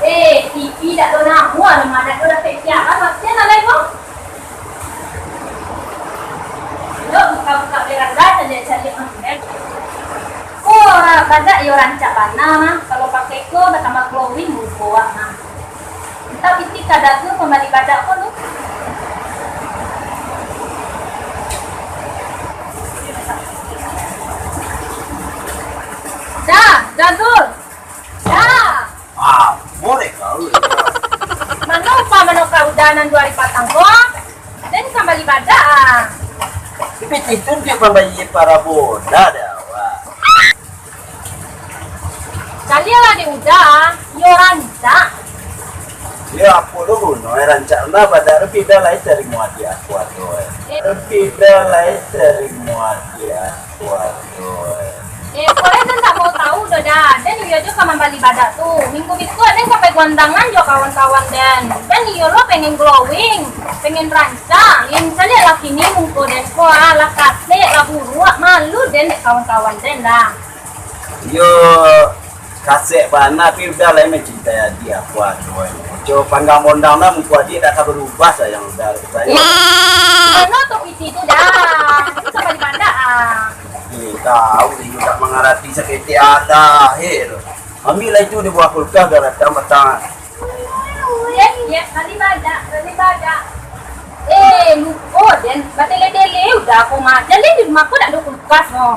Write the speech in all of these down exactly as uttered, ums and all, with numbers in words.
Eh, T V dak ado namuah, ado madak tu dapek siaran, maksudnyo lah, Bang? Dok buka-buka beranda, caliak-caliak mah, eh. Ko, badak iyo rancak bana mah. Kalau pakai ko, batambah glowing muko awak mah. Entah pitih kada tu pambali badak ko tu. Dah, dah, Zul. Dah. Ah, boleh kau. Mano upah mano kau udah nan duo ari patang ko? Den pambali badak ah. Tapi itu dia pambali parabola dah, wah. Caliak lah di udah, iyo rancak. Iyo, apo lo guno, eh, rancak lah, badak tu pida lai cari muadiak aku ado, eh. Eh. Pida lai cari muadiak aku ado, eh. Eh, kok den ndak mau tahu doh, dah. Den iyo jo ka mambali badak tu. Minggu bisuak den ka pai kondangan jo kawan-kawan den. Den iyo lo pengen glowing, pengen rancak. Caliak lah kini muko den ko, ah, lah kasek, lah buruak, malu den dek kawan-kawan den, dah. Iyo, kasek bana, tapi udah lah, mencintai adiak aku ado. Ojo panggang bondang lah, muko adiak dak ka barubah, sayang, udah lah, sayang. Mano tu piti tu dah? Itu sampai di badak ah. Eh, tahu ni, dak mangarati saketek alah, eh, tu. Ambiak lah itu di bawah kulkas, dah datang patang. Yep, yep, bali badak, bali badak. Eh, lupo den, batele-tele udah ko mah. Jan den, di rumah ko dak ado kulkas no.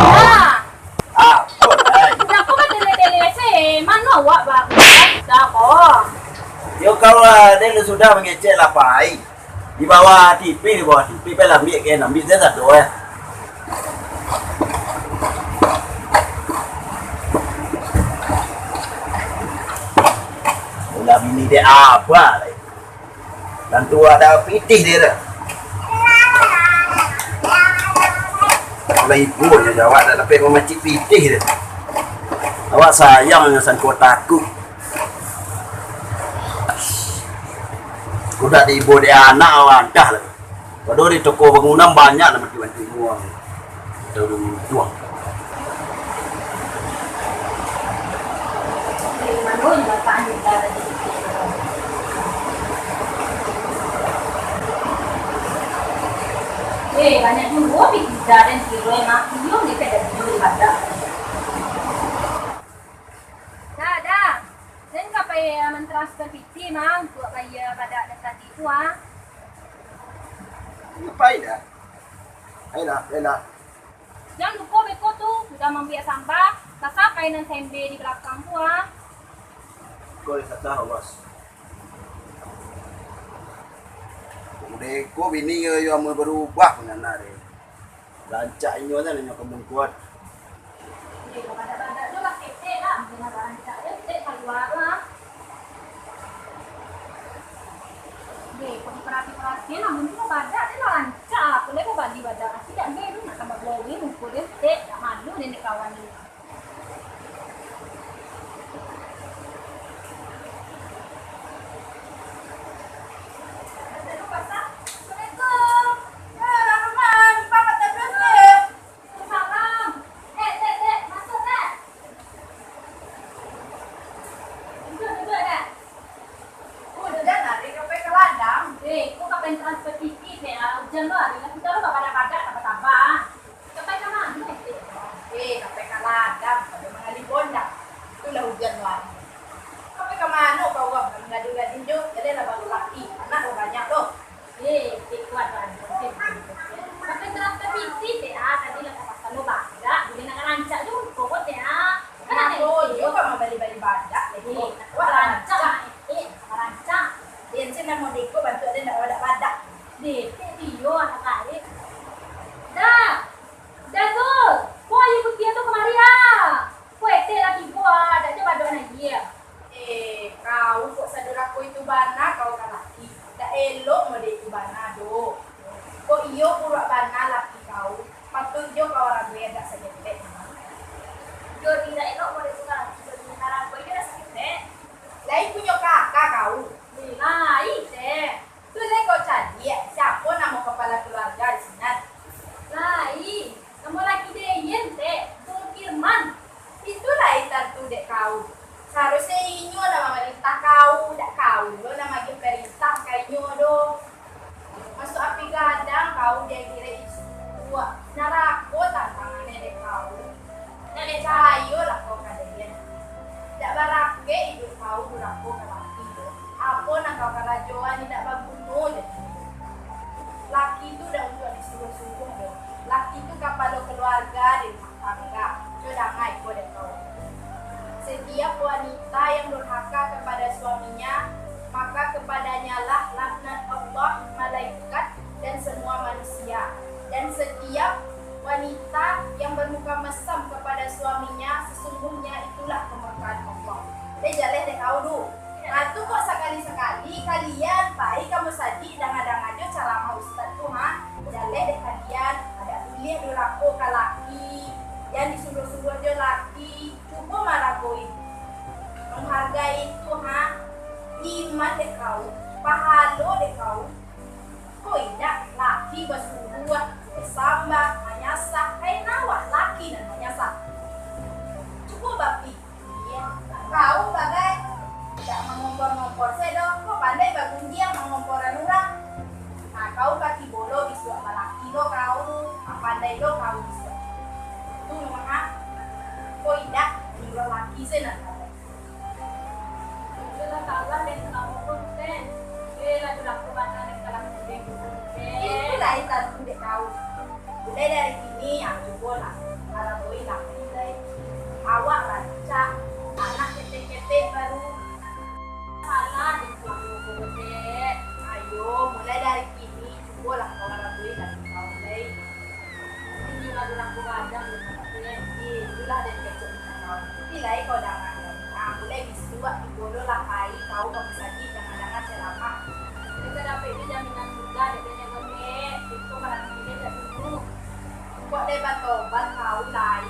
Ah. Ah, apo lai? Udah ko batele-tele se, mano awak ba-, udah ko. Yo, kalau lah, den sudah mangecek lah pai. Di bawah T V, di bawah T V, pai lah ambiak, kan, ambiak se sado, eh. Ulah bini dek abah lai. Tantu ado pitih dia tu. Lah ibo nyo jawab dak dapek mamacik pitih tu. Awak sayang dengan sangko takuk. Budak di ibo dek anak awak antah lah. Padahal di toko bangunan banyak lah bantu-bantu mua. Tahu dulu tuang. Eh, banyak juo pitih den kiro, mah. Iyo, mereka dah tidur di badak. Dah, dah. Den ka pai, eh, mentransfer pitih, mah, untuak bayar badak den tadi tu, ah. Ayo, pai dah. Ayolah, ayolah. Jan lupo beko tu, sudah mambiak sambah, sasa kainan sembe di balakang tu, ah. Ko lah sasa, Bos. Udah ko bini yo, yo amuah barubah pun anak deh. Rancak inyo nyo, inyo ka mungkuat. Eh, badak-badak tu lah ketek lah, mungkin lah rancak, eh, ketek kalua tu, ah. Deh, kok diperhati-perhatian, namun tu badak deh lah rancak lah. Aku lagi bali badak, tapi dak deh, tu nak tambah glowing muko deh, ketek, dak malu deh dek kawan ni. Eh, ko ka pai transfer T V, Tek, ah? Ujan lo, ari lah, kito lo bapadak-padak, taba-taba. Ka pai ka mano, Tek? Eh, ka pai ka ladang, ka pai mangali bondak. Itulah ujan lo, ari. Ka pai ka mano kau, Wak, manggaduah-gaduah jo, jaleh lah baru laki, anak lah banyak lo. Eh, Tek, kuat lo, ari. Ka pai transfer T V, Tek, ah, tadi lah ka pasar lo badak, buliah nak rancak jo ko, Tek, ah. Kan ado Tek, iyo, ka mambali-bali badak, Tek. Eh, wah, rancak, rancak. Eh, rancak. Iyo, sen namo deko bantuak den ndak badak-badak. Dek, Tek, iyo, anak karik. Dah. Dah tu. Ko aia putiah tu kamari, ah. Ko etek laki ko, ah, dak jo badak aia. Eh, kau kok sadurako itu bana kau ka laki. Dak elok mode itu bana do. Kok iyo buruak bana laki kau. Patuik jo kau raguai agak saketek. Jodi indak elok mode tu ka laki, jodi indak raguai jo dak saketek. Lai punyo kaka kau? Lai, Tek. Tu lai kau caliak, siapo namo kapalo kaluarga di sinan? Lai, namo laki den, Tek, Zulkirman. Itu lai tantu dek kau. Saharusnyo inyo nan mamarintah kau, dak kau lo nan maagiah parintah ka inyo do. Masuak api gadang kau di akhirat isuak, narako tantangan dek kau. Ndak dek cahayo lah kau ka den. Dak barakek iduik kau durako ka laki. Apo nan kau karajoan indak baguno jo. Laki tu dak untuak disuruah-suruah doh. Laki tu kapalo kaluarga di rumah tangga. Cubo dangai ko dek kau. Setiap wanita yang durhaka kepada suaminya, maka kepadanyalah laknat Allah, malaikat, dan semua manusia. Dan setiap wanita yang bermuka mesam kepada suaminya, sesungguhnya itulah kemurkaan Allah. Deh, jaleh dek kau tu. Nah, tu kok sakali-sakali kalian pai ka musajik danga-danga jo caramah ustaz tu, ha? Jaleh dek kalian, dak buliah durako ka laki, jan disuruah-suruah jo laki. Cubo maragoi, manghargai tu, ha? Iman dek kau, pahalo dek kau. Ko indak, laki basuruah, basambah, manyasah, kain awak laki nan manyasah. Cubo bapikir, kau bagai, indak mangompor-ngompor se doh, ko pandai bagunjiang mangomporan urang. Nah, kau ka tibo lo bisuak balaki lo kau, ka pandai lo kau bisuak. Tu mah, ko indak, manyuruah laki se nan pandai. Itulah kalah den kamu pun, Tek. Eh, lah durako bana den kalah den pun, Tek. Itulah intan tu dek kau. Mulai dari kini, ya, cubolah. Kalau boy lah, mulai. Awak rancak, anak ketek-ketek baru. Salah den kamu pun, Tek. Ayo, mulai dari kini, cubolah kau rabui laki kau, Tek. Itulah den kecek minta kau. Tapi lai kau dangan. Nah, mulai bisuak tibo lo lah pai kau ka musajik, jangan dangan ceramah. Kita dapek di jaminan surga, dek banyak gomek. Itu barang pilih dak dulu. Kok dek batobat kau lai?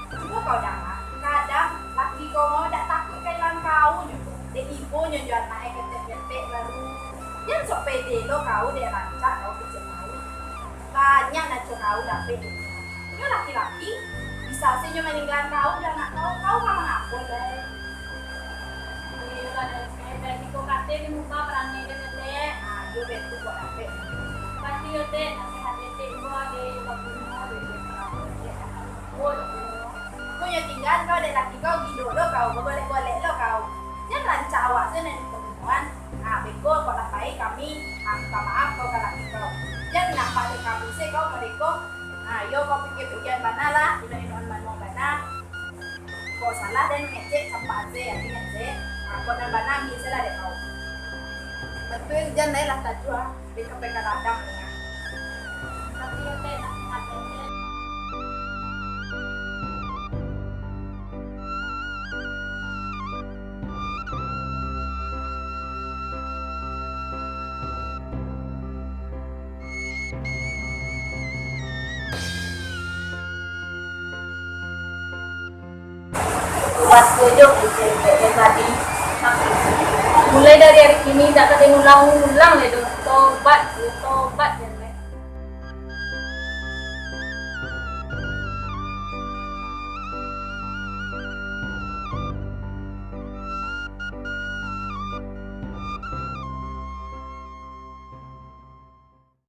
Cubo kau dangan, kadang laki kau mau dak takuik ka ilang kau nyo. Dek ibo nyo jo anak e ketek-ketek baru. Jan sok pede lo kau dek rancak kau kecek kau. Banyak naco kau dapek. Nyo laki-laki, bisa se nyo maninggalan kau jo anak kau, kau ka mangapo, Dai? Iyo lah, Dai. Dai, iko kate di muka parangai den, Dek. Ah, iyo, Dek, tu buat apo? Pasti yo, Dek, nasihat Dek, Dek, ko ado baguno, Dek, Dek. Ko nyo tingga kau, dek laki kau, gilo lo kau, bagolek-golek lo kau. Jan rancak awak se nan di pagunoan. Nah, beko kok lah pai kami, ah, minta maaf kau ka laki kau. Jan nampak dek kami se kau modeko. Nah, yo kau pikia-pikiaan bana lah, inok-inokan manuang bana. Kok salah den mangecek campak se, ati se. Nah, kok nan bana ambiak se lah dek kau. Batua jan lai lah tajua, dek ka pai ka ladang. Tapi yo, Tek, nak ingat, Tek. Baso jo kecek-kecek tadi. Mulai dari hari kini, dak ka den ulang-ulang lai doh. Tobat, tobat.